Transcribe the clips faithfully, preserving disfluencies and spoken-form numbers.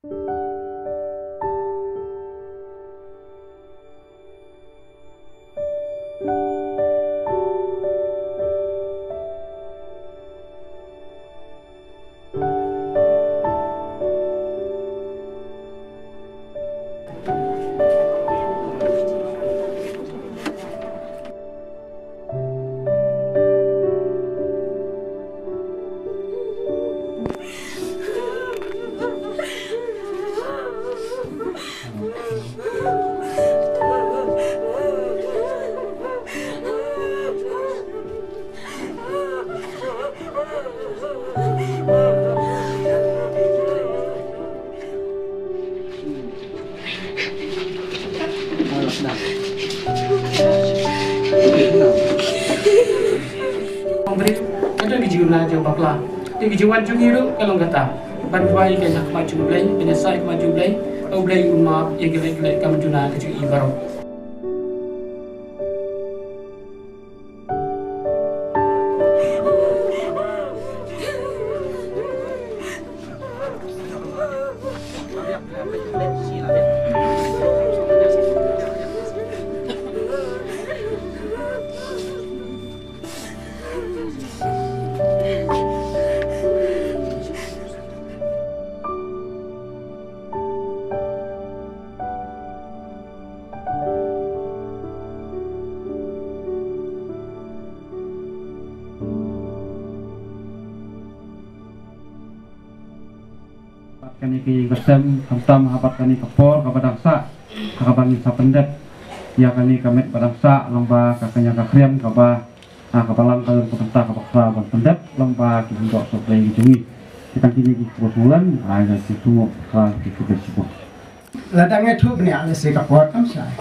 Briew, ka dei ka jingïaid jong bakla. Te ka jingwan jong ngi ruh ka long kata. Ban duwai ka jingkhmat jong U Blei, ban ïasaid khmat jong U Blei, U Blei un map ïa ki leh ki leh kam juna ka jong ngi baroh. Bad kane ka ïing ka sem, khamtam ha bad kane ka por kaba dang sah, ha kaba ngin sa pyndep ïa kane ka met ba dang sah, lyngba ka kñia ka khriam kaba, ha, kaba lang ka long ka bynta kaba khraw ban pyndep lyngba ki hyndoh sohblei ki jong ngi. Ki tang kine ki kyrteng, ha, ïa ki tunguh khraw ki kyrteng sibuk. Lada ngi thuh bniah lehse ka por kam shai.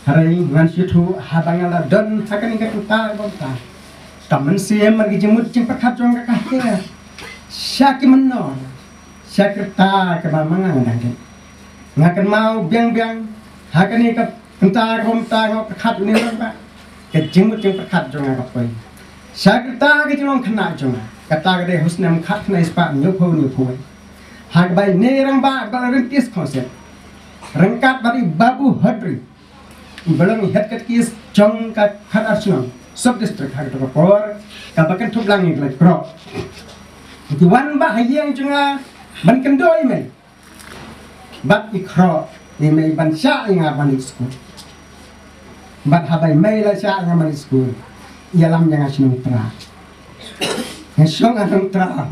Hynrei ngan shu thuh haba nga la don ha kane ka kynta bynta. Ka mynsiem bad ka jingmut jingpyrkhat jong nga ka hiar sha ki mynnor, sha ki rta kaba ma nga nga dang dei. Nga kynmaw biang biang ha kane ka kynta kaba mynta nga pyrkhat ïa une u rangbah. Ka jingmut jingpyrkhat jong nga ka poi sha kata ka jinglong khynnah jong nga. Kata ka dei ha u snem khatkhyndai spah hynñiewphew hynñiewphew. Ha kaba une u rangbah ba la rim case kongsan ryngkat bad i Babu Hodri, ba long i head katekist jong ka Khatar Chnong Sub District ha kato ka por, kaba kynthup lang ïa ka lait khroh. Ki wan bad ha ïing jong nga ban kyndoh ïa i mei. Bad i khroh i mei ban shah ïa nga ban leit skul. Bad haba i mei la shah ïa nga ban leit skul, ïalam ïa nga shnong Trai. Nga shong ha nong Trai.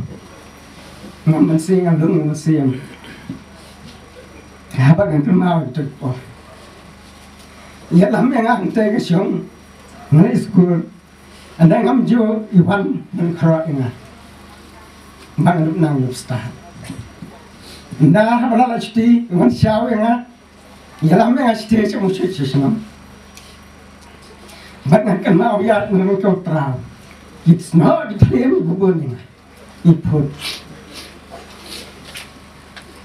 Nga mynsiem, nga lung mynsiem. Haba nga kynmaw ïa kato ka por. Ïalam ïa nga hangtei nga shong, nga leit skul. Ynda ngam ju, i wan ban khroh ïa nga. Ba nga lum nang lum stad. Ynda haba la leit shatei, i wan shaw ïa nga. Ïalam ïa nga shatei sha u sha shnong. Bad nga kynmaw ïa nong Trai. Ki snoh ki triem ki bun ïa nga. I put.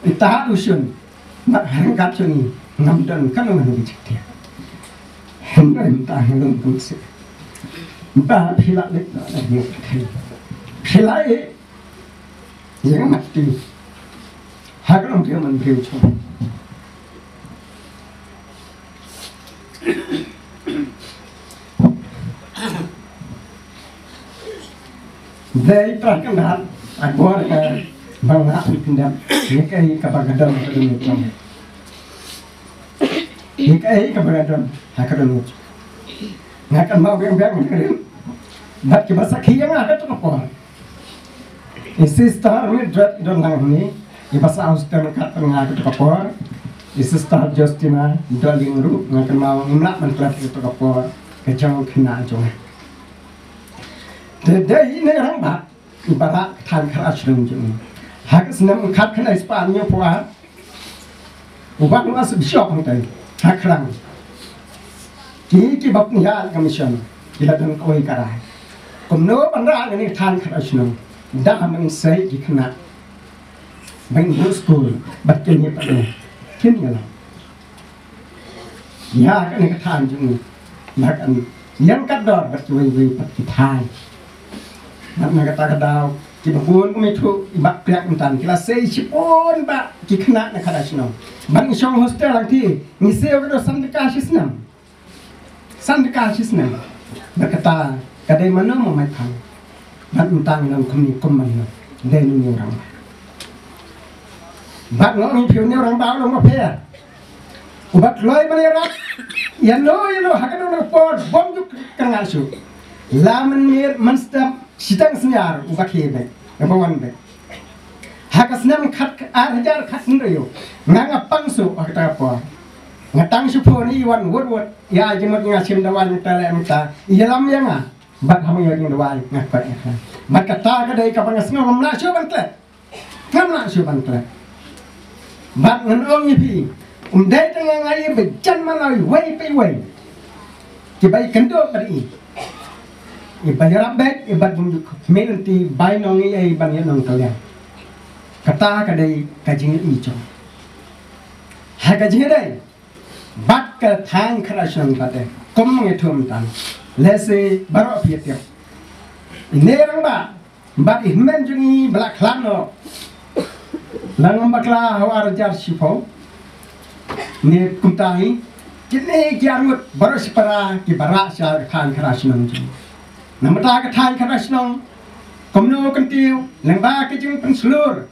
I ta u shun. Bad ha ryngkat jong ngi ngam don kano kano ka jingtieng. Hynrei mynta nga long bun sih. Ba phi la leit na la ïa ka. Phi la ïa. Ïa nga mat ti. Ha ka long briew man briew chong. Dei pra kyndat, a bor ka ba nga u pyndep, ïa kaei kaba ka don ka don ïa ka. Ïa kaei kaba ka don ha ka don ïa ka. Nga kynmaw biang biang nga kren bad kiba sakhi ïa nga ha kato ka por. I Sister Mildred i don lang hangne, iba sah hostel kat nga ha kato ka por. I Sister Justina i don lang ruh, nga kynmaw ngim lah ban klet ha kato ka por. Ka jong khynnah jong nga. Te dei ine i rangbah iba rah ka thaiñ Khatar Shnong jong ngi. Ha ka snem khatkhyndai spah hynñiewphew ar, u wan u Archbishop hangtei ha Krang. Ki, ki baptize ka mission, ki la don kawei ka rai. Kumno ban rah ïa kane ka thaiñ Khatar Shnong da ban sei ki khynnah ban buh skul bad kine pat kin ïalam ïa kane ka thaiñ jong ngi. Bad kan ïeng kat dor bad kiwei kiwei pat ki thaiñ. Bad na kata ka daw Kiba bun kum ïathuh i Bah Priak mynta ki la sei shibun bah ki khynnah na khadar shnong. Bad ngi shong hostel lang ti ngi siew ka dor san tyngka shi snem. San tyngka shi snem. Bad kata ka dei mano ma Maiphang. Bad mynta ngi long kumne kum mano. Dei une u rangbah. Bad nga ong ïa phi une u rangbah u long ma pher. Uba kloi ban ïarap ïano ïano ha kano kano ka por bym ju kyrngah shuh. La mynmiet mynstep shiteng synñiar uba khie beit, uba wan beit. Ha ka snem khat ar hajar khathynriew nga nga pang shuh ha kata ka por. Nga tang shu phone ïa i wan wut wut, ïa jingmut nga shim dawai mynta leh mynta, ïalam ïa nga. Bad ha ma ïoh jingdawai nga koit nga khlaiñ. Bad kata ka dei kaba nga sngew ngam lah shuh ban klet. Ngam lah shuh ban klet. Bad ngan ong ïa phi, um dei tang ïa nga ïa ba jan mano iwei pa iwei. Kiba ïakynduh bad i, iba ïarap beit, iba bym ju khmih lynti, bai nong ïa i ban ïa nong kylliang. Kata ka dei ka jingïeit jong. Ha ka jingïadei bad ka thaiñ khadar shnong pat de, kum ngi ïathuh mynta, lehse baroh phi ïa tip. Ine rangbah bad i hynmen jong ngi ba la khlad noh, la ngam bakla ha u ar hajar shiphew. Ne kumta hi kine ki arngut baroh shipara kiba rah sha ka thaiñ khadar shnong jong ngi. Namar ka thaiñ khadar shnong kumno kyntiew lyngba ka jingpynshlur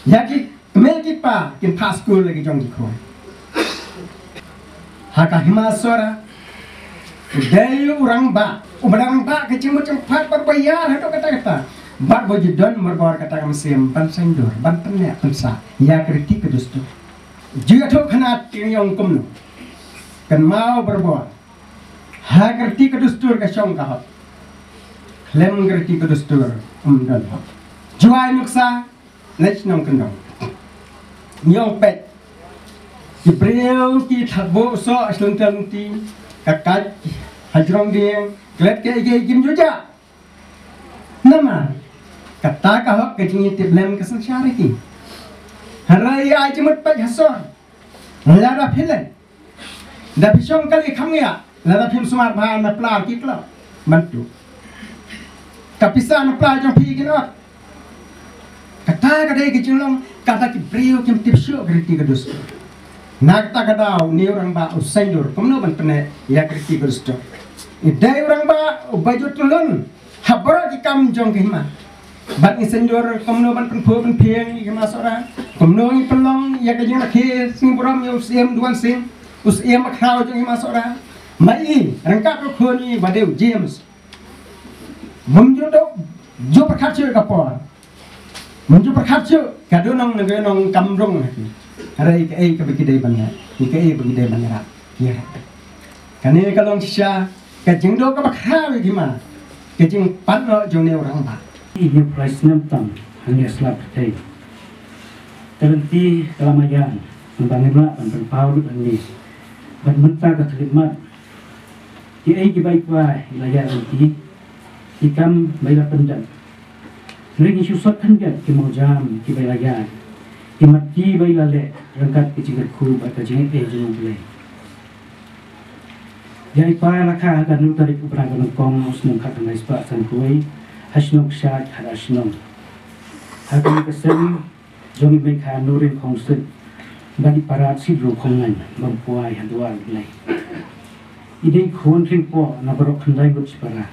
ïa ki kmie ki kpa kin phah skul ïa ki jong ki khun. Ha ka Hima Sohra u dei u rangbah uba dang rangbah ka jingmut jingpyrkhat bad ba ïar haduh katta katta bad ba ju don marwei kata ka mynsiem ban saiñdur, ban pynneh pynsah ïa ka riti ka dustur. Ju ïathuh kane ka ïong kumno. Kynmaw barabor, ha ka riti ka dustur ka shong ka hok. Khlem ka riti ka dustur ym don hok. Ju ai nuksa na shnong kyndong. Ngi ong peit, ki briew ki thad buh soh shlynter lynti, ka kait ha jrong dieng, klet kaei kaei kim ju jah. Namar kata ka hok ka jingïatiplem ka synshar ïa ki. Hynrei ai jingmut peit ha sor, lada phi leh, da phi shong kali kham ngiah, lada phim sumar bha na pla ki klok ban tuh. Ka pisa na pla jong phi kin ot. Kata ka dei ka jinglong kata ki briew kim tip shuh ka riti ka dustur. Na kata ka daw une u rangbah u saiñdur kumno ban pynneh ïa ka riti ka dustur. I dei u rangbah uba ju tylli ha baroh ki kam jong ka hima. Bad ngi saiñdur kumno ban pynphuh pynphieng ïa ka Hima Sohra, kumno ngi pynlong ïa ka jingrakhe sngewburom ïa u Syiem Duan Sing, u Syiem bakhraw jong ka Hima Sohra. Ma i ryngkat u khun i ba dei u James. Bym ju duk, ju pyrkhat shuh ka por. Bym ju pyrkhat shuh ka dei nong, ka dei nong kam rung. Hynrei kaei kaba ki dei ban ïa, kaei ba ki dei ban ïarap, ïarap. Kane ka long shisha ka jingduk kaba khraw ïa ka hima, ka jingpynlong jong une u rangbah. Ïa u phra snem tam hangne sla pyrthei. Ka lynti ka la maïan, naba ngim lah ban pynpaw lut hangne. Bad mynta ka khyllipmat, kiei kiba i kpa i la ïaid lynti, ki kam ba i la pyndep. Hynrei ngi shu sot khyndiat ki mawjam kiba i la ïaid, ki mat ki ba i la leh ryngkat ki jingkyrkhu bad ka jingaiei jong U Blei. Ïa i pa la kha ha ka hynriew tarik u bnai ba nyngkong u snem khatkhyndai spah sanphew wei ha shnong Kshaid Khadar Shnong. Ha kane ka sem jong i Meikha Nurin Khongsut bad i Parat Sidru Khongngaiñ bym poi ha duwar U Blei. I dei khun hynriew poh na baroh khyndai ngut shipara.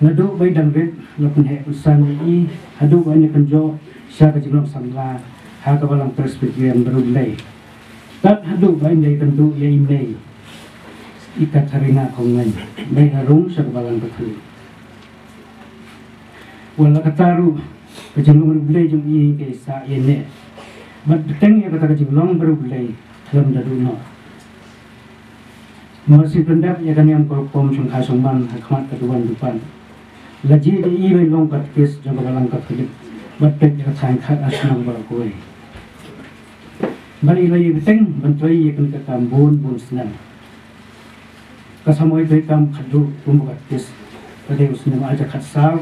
Naduh ba i dang rit la pynheh pynsan ïa i haduh ba in ïakynjoh sha ka jinglong samla ha ka Balang Presbyterian Bariewblei. Tad haduh ba in ïakynduh ïa i mei i Katharina Khongngaiñ ba i la rung sha ka Balang Katholik. Wat la katta ruh ka jinglong Bariewblei jong i ka sah ïa neh. Bad bteng ïa kata ka jinglong Bariewblei khlem da duh noh. Namar shu pyndep ïa ka niam ka rukom shongkha shongman ha khmat ka duwan dupan. La jied ïa i ban long katekis jong ka Balang Katholik bad peit ïa ka thaiñ Khadar Shnong baroh kawei. Bad i la ïa bteng ban trei ïa kane ka kam bun bun snem. Ka samoi trei kam khatduh kum u katekis ka dei u snem ar hajar khatsaw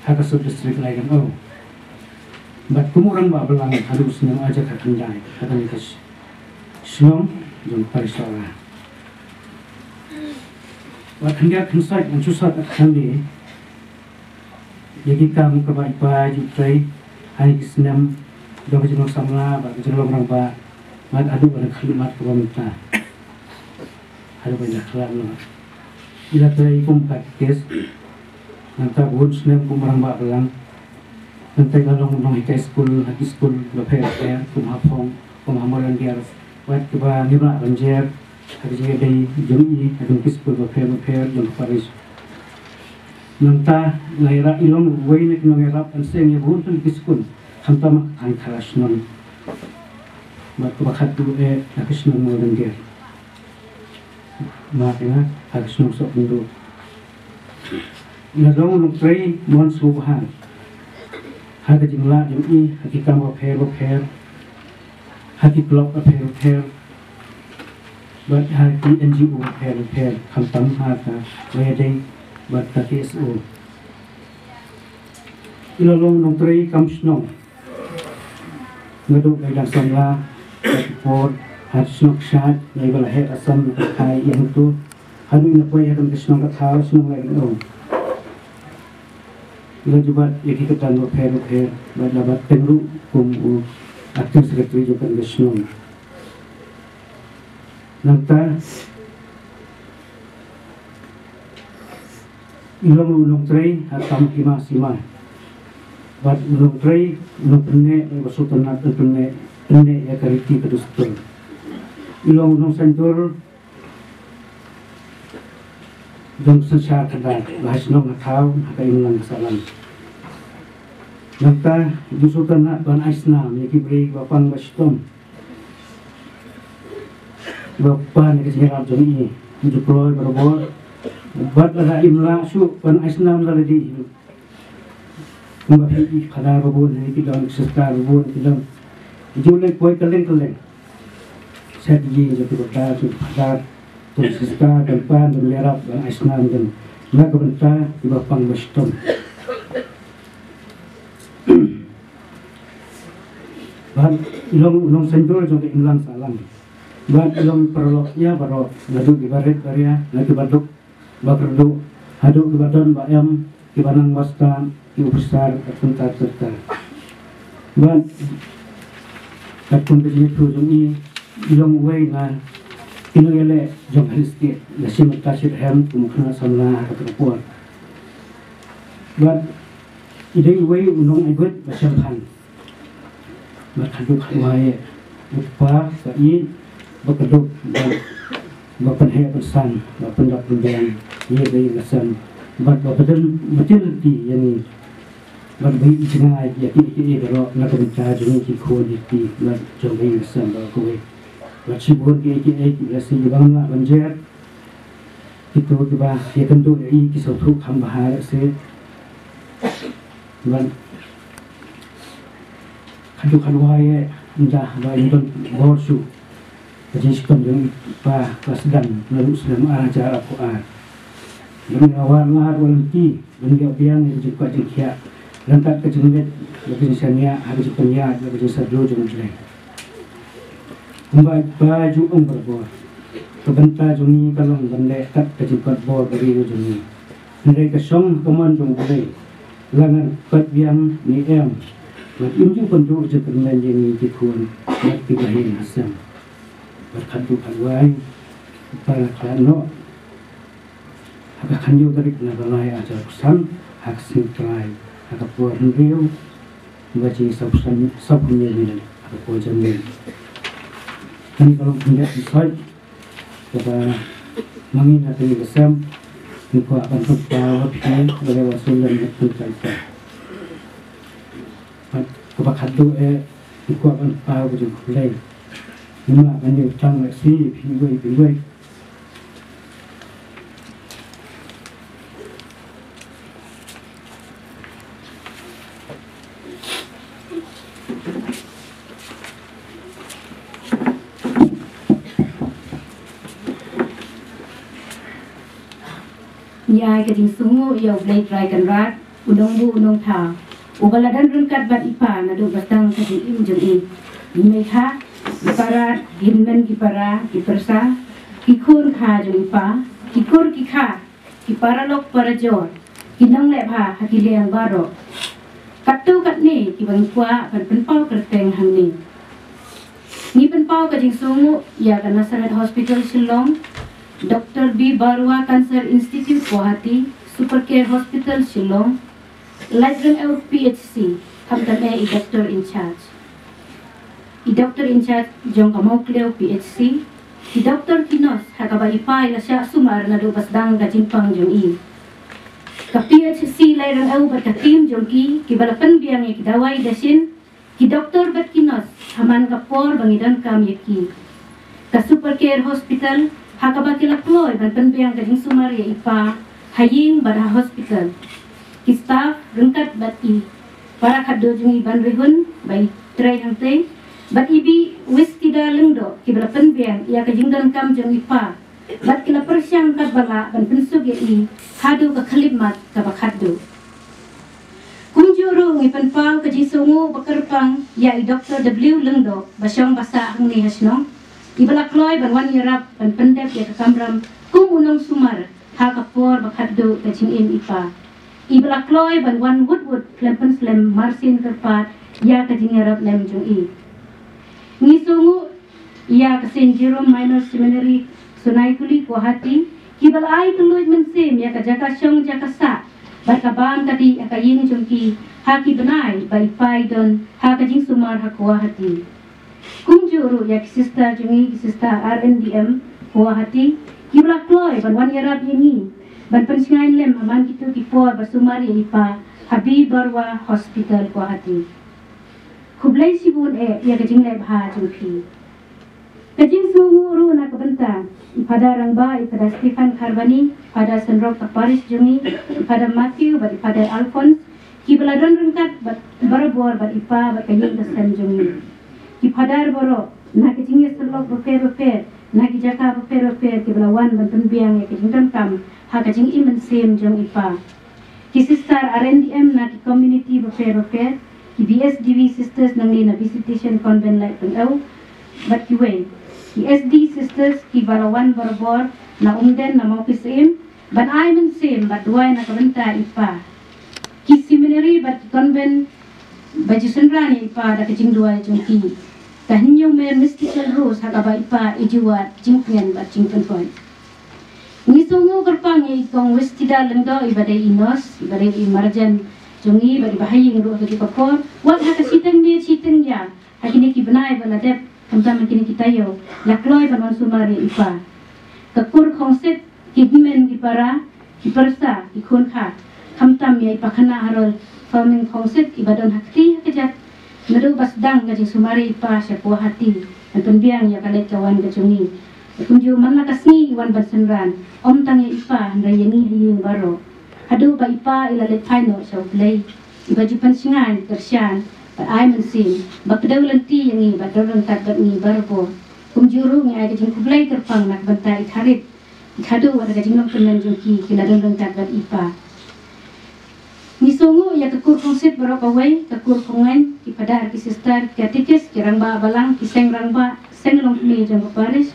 ha ka sub district Laitumkhrah. Bad kum u rangbah balang haduh u snem ar hajar khatkhyndai ha kane ka shnong jong parish Sohra. Wat khyndiat khynsoit ngan shu sot hangne. Ïa ki kam kaba i pa ju trei ha ki snem jong ka jinglong samla bad ka jinglong rangbah, bad haduh ban khlem mat kaba mynta. Haduh ban khlem mat. I la trei kum katekist, nangta bun snem kum rangbah balang. Nangta i la long nonghikai skul ha ki skul bapher bapher kum ha Phong, kum ha Moulin Diar, wat kaba ngim lah ban jer ha ka jingïadei jong i ha ki skul bapher bapher jong ka parish. Nangta la ïarap, i long uwei na ki nongïarap ban seng ïa bun ki skul, khamtam ha ka thaiñ Khara Shnong bad kaba khatduh eh ha ka shnong Moulin Diar. Ma tengah ha ka shnong Sohkynduh. I la long u nongtrei mon sngewbha ha ka jinglah jong i ha ki kam bapher bapher, ha ki club bapher bapher bad ha ki N G O bapher bapher, khamtam ha kaba ïadei bad ka K S O. I la long u nongtrei kam shnong naduh ba i dang samla, ha ki por ha shnong Kshaid, na i ba la heh Assam na ka thaiñ Iangtoo, haduh i la poi ha ka shnong ka thaw, shnong Laitumkhrah. I la ju bat ïa ki kyrdan bapher bapher bad la bat teng ruh kum u acting secretary jong ka shnong. Nangta i long u nongtrei ha tam hima sima bad u nongtrei u nongpynneh, u nongpynneh, pyneh ïa ka riti ka dustur. I long u nongsaiñdur jong ka synshar khadar, ba ha shnong ha thaw, ha ka imlang ka sahlang. Nangta i ju sngewtynnat ban ai snam ïa ki briew ba pang ba shitom, ba pan ïa ka jingïarap jong i, i ju kloi barabor. Bad lada im lah shuh ban ai snam da lade, kumba phi i ki phadar ba bun, ki don ki sister ba bun, ki don, i ju leh poi kylleng kylleng. Sa ki jingïarap jong ki phadar, ki sister, ban pan, ban ïarap, ban ai snam, ban na ka bynta kiba pang ba shitom. Bad i long u nongsaiñdur jong ka imlang sahlang. Bad i long paralok ïa baroh, naduh kiba rit ba ria, na kiba duk ba kyrduh, haduh kiba don ba em, kiba nang ba stad, ki officer, bad kumta kumta. Bad katkum ka jingïathuh jong i, i long uwei na ki nongïaleh jong ka Hill State, la shim bynta shitrhem kum u khynnah samla ha kata ka por. Bad i dei uwei u nongaibud ba shemphang. Bad khatduh khatwai u kpa ba ïeit, ba kdup, ba, ba pynheh pynsan, ba pyndap pynbiang ïa ka ïing ka sem, bad ba pynbeit pynbeit ïa ngi, bad ba ïeit jngai ïa kiei kiei baroh na ka bynta jong ngi ki khun ki kti, bad jong ka ïing ka sem baroh kawei. Bad shibun kiei kiei ki lehse kiba ngam lah ban jer, kito kiba ïakynduh ïa i ki sngewthuh kham bha lehse. Bad khatduh khatwai eh, ynda ba ngin don bor shuh, ka jingshitom jong i pa ka la sdang naduh snem ar hajar arphew ar. Bad ngi la wad ngat wad lynti ban ïoh biang ïa ka jingkwah jingkhiah ryngkat ka jingleit bad ka jingshaniah ha ka jingpynïaid bad ka jingshadien jong U Blei. Kumba i pa ju ong barabor, ka bynta jong ngi ka long ban leh kat ka jingkot bor ka briew jong ngi. Hynrei ka shong ha ka mon jong U Blei, la ngan peit biang ne em, bad im ju pynduh jingkyrmen ïa ngi ki khun bad ki bahaïing hasem. Bad khatduh khatwai, i pa la khlad noh ha ka khathynñiew tarik na Bnai arhajar arphew san, ha ka sngi Trai, ha ka por hynriew baje sawphew san, sawphew hynñiew minit, ha ka por janmiet. Kane ka long khyndiat jingshai kaba ma ngi na ka ïing ka sem ngi kwah ban pynpaw ha phi, balei ba shu lem ha pynpaw. Bad kaba khatduh eh, ngi kwah ban paw ka jingkhublei. Ngim lah ban ïoh tang lehse ïa phi iwei pa iwei. Ngi ai ka jingsngewnguh ïa U Blei Trai Kynrad, U Nongbuh U Nongthaw, uba la don ryngkat bad i pa naduh ba sdang ka jingim jong i. Ngi mei ha i para, ki hynmen ki para, ki pyrsa, ki khun kha jong i pa, ki kur ki kha, ki paralok parajor, Ki nongleh bha ha ki liang baroh. Katto katne kiba ngi kwah ban pynpaw kyrteng hangne. Ngi pynpaw ka jingsngewnguh ïa ka Nazareth Hospital Shillong, Doctor B Barua Cancer Institute Guwahati, Super Care Hospital Shillong, Laitryngew P H C, khamtam eh i Doctor in charge. I Doctor in charge jong ka Mawklew P H C, i Doctor ki nurse ha kaba i pa i la shah sumar naduh ba sdang ka jingpang jong i. Ka P H C Laitryngew bad ka team jong ki, kiba la pynbiang ïa ki dawai dashin, ki doctor bad ki nurse ha man ka por ba ngi donkam ïa ki. Ka Super Care Hospital ha kaba ki la kloi ban pynbiang ka jingsumar ïa i pa ha ïing bad ha hospital. Ki staff ryngkat bad i para khadduh jong i Banrihun ba i trei hangtei bad i Bishop Westida Lyngdoh kiba la pynbiang ïa ka jingdonkam jong i pa bad ki la pyrshang katba lah ban pynsuk ïa i haduh ka khyllipmat kaba khadduh. Kumjuh ruh ngi pynpaw ka jingsngewnguh ba kyrpang ïa i Doctor W Lyngdoh ba shong ba sah hangne ha shnong, iba la kloi ban wan ïarap ban pyndep ïa ka kamram kum u nongsumar ha ka por ba khadduh ka jingim i pa. Iba la kloi ban wan wut wut khlem pynslem marsien kyrpad ïa ka jingïarap lem jong i. Ngi sngewnguh ïa ka Saint Jerome Minor Seminary, Sonaikuli, Guwahati, kiba la ai kylluid mynsiem ïa ka jaka shong jaka sah bad ka bam ka dih ha ka ïing jong ki ha ki bnai ba i pa i don ha ka jingsumar ha Guwahati. Kumjuh ruh ïa ki sister jong ngi, ki sister R N D M Guwahati, kiba la kloi ban wan ïarap ïa ngi ban pynshngaiñ lem ha man kito ki por ba sumar ïa i pa ha B Barua Hospital Guwahati. Khublei shibun eh ïa ka jingleh bha jong phi. Ka jingsngewnguh ruh na ka bynta i Phadar rangbah, i Phadar Stephen Kharbani, Phadar synrok ka parish jong ngi, i Phadar Matthew bad i Phadar Alphonse, kiba la don ryngkat bad barabor bad i pa bad ka ïing ka sem jong ngi. Ki phadar baroh na ka jingïasyllok bapher bapher, na ki jaka bapher bapher, kiba la wan ban pynbiang ïa ka jingdonkam ha ka jingim mynsiem jong i pa. Ki sister R N D M na ki community bapher bapher, ki B S D B sisters nangne na Visitation Convent Laitryngew bad kiwei, ki S D sisters kiba la wan barabor na Umden, na Mawkisiem, ban ai mynsiem bad duwai na ka bynta i pa. Ki seminary bad ki convent ba ju synran ïa i pa da ka jingduwai jong ki. Ka hynñiewmer mystical rose ha kaba i pa i ju wad jingpynïeng bad jingpynhoid. Ngi sngewnguh kyrpang ïa i Kong Westida Lyngdoh, iba dei i nurse, iba dei i marjan jong ngi bad iba ha ïing ruh ha kajuh ka por. Wat ha ka shiteng miet shiteng ïa ha kine ki bnai ba la dep, khamtam ha kine ki taïew, la kloi ban wan sumar ïa i pa. Ka kur khongsit, ki hynmen ki para, ki pyrsa, ki khun kha, khamtam ïa i Pakhana Harold Farming Khongsit, iba don ha kti ha kjat naduh ba sdang ka jingsumar ïa i pa sha Guwahati ban pynbiang ïa ka leit ka wan ka jong ngi. Kumjuh man la ka sngi i wan ban synran, ym tang ïa i pa hynrei ïa ngi ha ïing baroh. Haduh ba i pa i la leit phai noh sha U Blei, iba ju pynshngaiñ, kyrshan bad ai mynsiem ba kdew lynti ïa ngi bad don ryngkat bad ngi barabor. Kumjuh ruh ngi ai ka jingkhublei kyrpang na ka bynta i Kharit, i Khadu, wat ka jinglong kmen jong ki, ki la don ryngkat bad i pa. Ngi sngewnguh ïa ka kur khongsit baroh kawei, ka kur khongaiñ, ki phadar, ki sister, ki katikis, ki rangbah balang, ki seng rangbah, seng longkmie jong ka parish,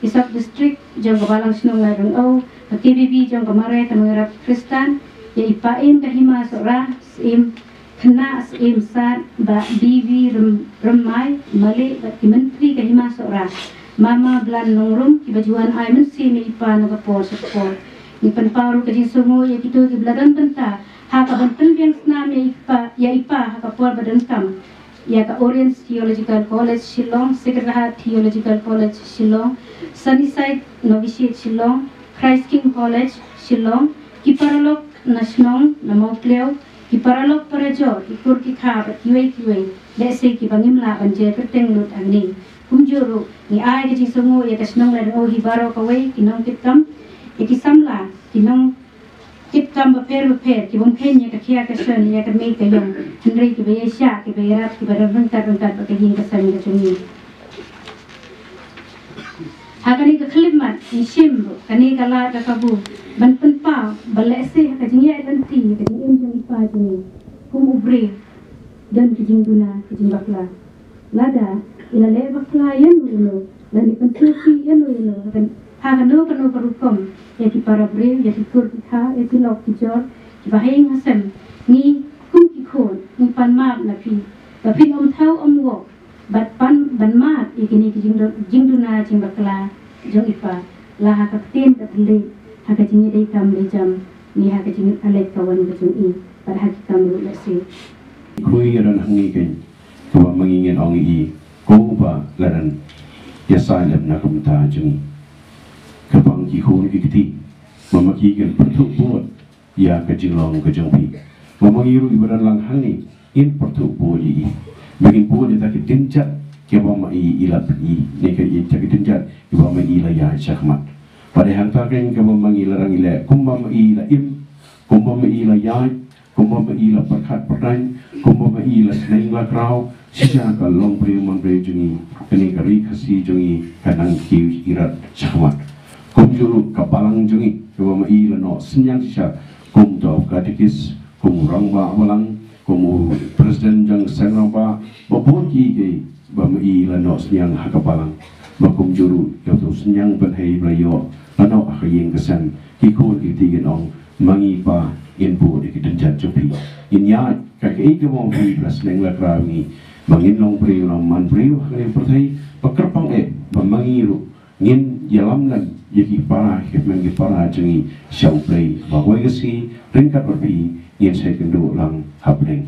ki sub district jong ka balang shnong Laitryngew, ka K B B jong ka Mare ka Nongiarap Khristan, ïa i Paiem ka Hima Sohra, Syiem Khynnah, Syiem Sad, Bah B B Rym-, Rymmai Malik bad ki myntri ka Hima Sohra, Mama Blan Nongrum, kiba ju wan ai mynsiem ïa i pa na ka por sha ka por. Ngi pynpaw ruh ka jingsngewnguh ïa kito kiba la don bynta ha ka ban pynbiang snam ïa i pa, ïa i pa ha ka por ba donkam, ïa ka Oriens Theological College Shillong, Sacred Heart Theological College Shillong, Sunnyside Novitiate Shillong, Christ King College Shillong, ki paralok na shnong na Mawklew, ki paralok parajor, ki kur ki kha bad kiwei kiwei, lehse kiba ngim lah ban jer kyrteng lut hangne. Kumjuh ruh ngi ai ka jingsngewnguh ïa ka shnong Laitryngew hi baroh kawei, ki nongkitkam, ïa ki samla, ki nong kitkam bapher bapher, ki bym kheiñ ïa ka khia ka shon, ïa ka mih ka ïong, hynrei kiba ïaishah, kiba ïarap, kiba don ryngkat ryngkat bad ka ïing ka sem ka jong ngi. Ha kane ka khyllipmat ngi shim ruh kane ka lad ka kabu ban pynpaw ba lehse ha ka jingïaid lynti, ha ka jingim jong i pa jong ngi kum u briew, don ki jingduna, ki jingbakla. Lada i la leh bakla ïano ïano, lane pynsngewsih ïano ïano, ha kano kano ka rukom, ïa ki para briew, ïa ki kur ki kha, ïa ki lok ki jor, ki Ba ha ïing ha sem ngi kum ki khun ngi pan map na phi, ba phin ym thew ym wok bad pan ban map ïa kine ki jingduna jingbakla jong i Pa, la ha ka ktien ka thylliej, ha ka jingïadei kam lei jam ne ha ka jingïaleit ka wan ka jong i, bad ha ki kam ruh lehse. Khuid ïa don hangne keiñ kaba ma ngi ngin ong ïa i, ko Bah, la dang ïasaid lem na ka bynta jong ngi. Kyrpang ki khun ki kti ba ma ki kin pyrthuh bud ïa ka jinglong ka jong phi. Ba ma ngi ruh kiba don lang hangne ngin pyrthuh bud ïa i, ba ngin bud ïa kita ki dynjat kiba ma i i la pyni, ne ka ïa kita ki dynjat kiba ma i la ïaid shakhmat. Bad hangta keiñ kaba ma ngi la dang i leh kumba ma i la im, kumba ma i la ïaid, kumba ma i la pyrkhat pyrdaiñ, kumba ma i la sneng la kraw shisha ka longbriew manbriew jong ngi, kane ka ri Khasi jong ngi kan nang kiew ïarap shakhmat. Kumjuh ruh ka balang jong ngi kaba ma i la noh synñiang shisha kum uta u katikis, kum u rangbah balang, kum u president jong seng rangbah, bad bun kiei kiei ba ma i la noh synñiang ha ka balang. Ba kumjuh ruh ïa uta u synñiang ban hei ba la ïoh la noh ha ka ïing ka sem, ki khun ki kti kin ong, ma ngi Pa, ngin bud ïa ki dynjat jong phi. Ngin ïaid kat kaei kaba ma phi la sneng la kraw ïa ngi, ba ngin long briew long manbriew ha kane ka pyrthei. Ba kyrpang eh ba ma ngi ruh ngin ïalam lem ïa ki para, ki hynmen ki para jong ngi sha U Blei ba kawei ka sngi ryngkat bad phi ngin sa ïakynduh lang hapdeng.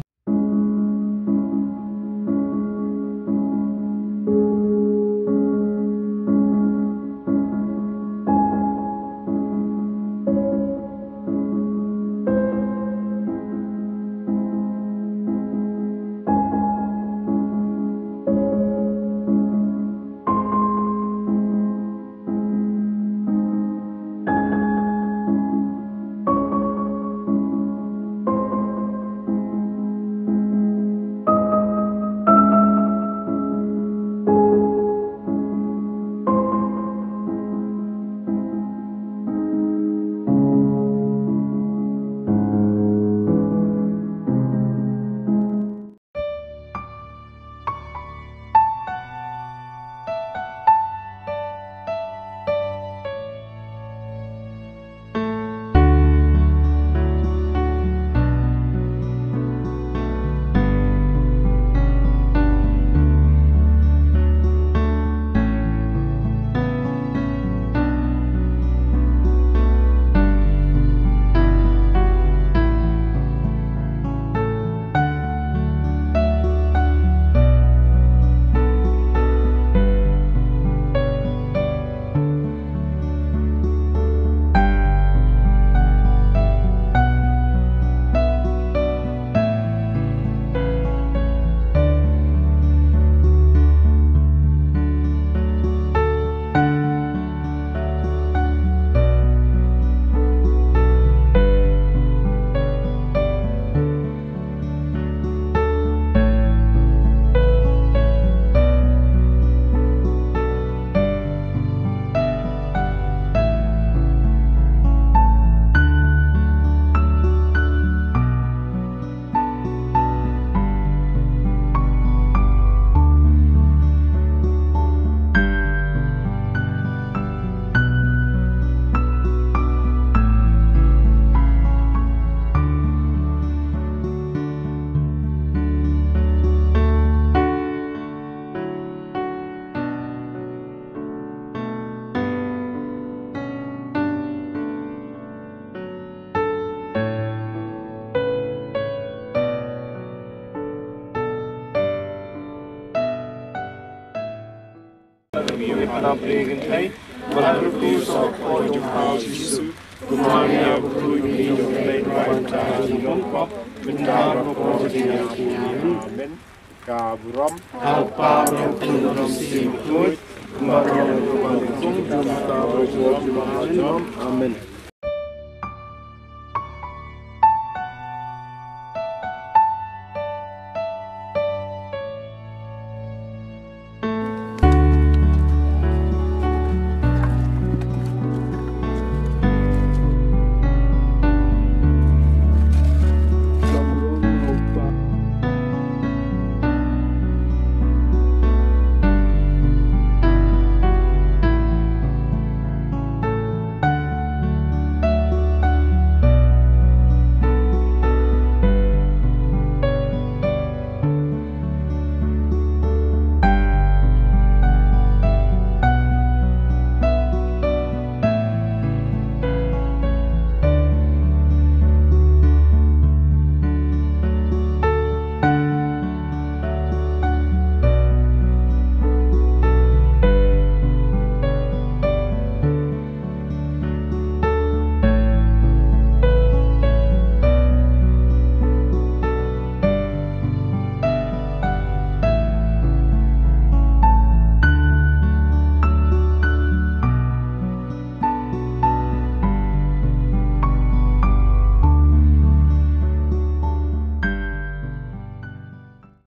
Amen. Ka burom. Ka Kpa, Khun, Mynsiem Bakhuid. Amen.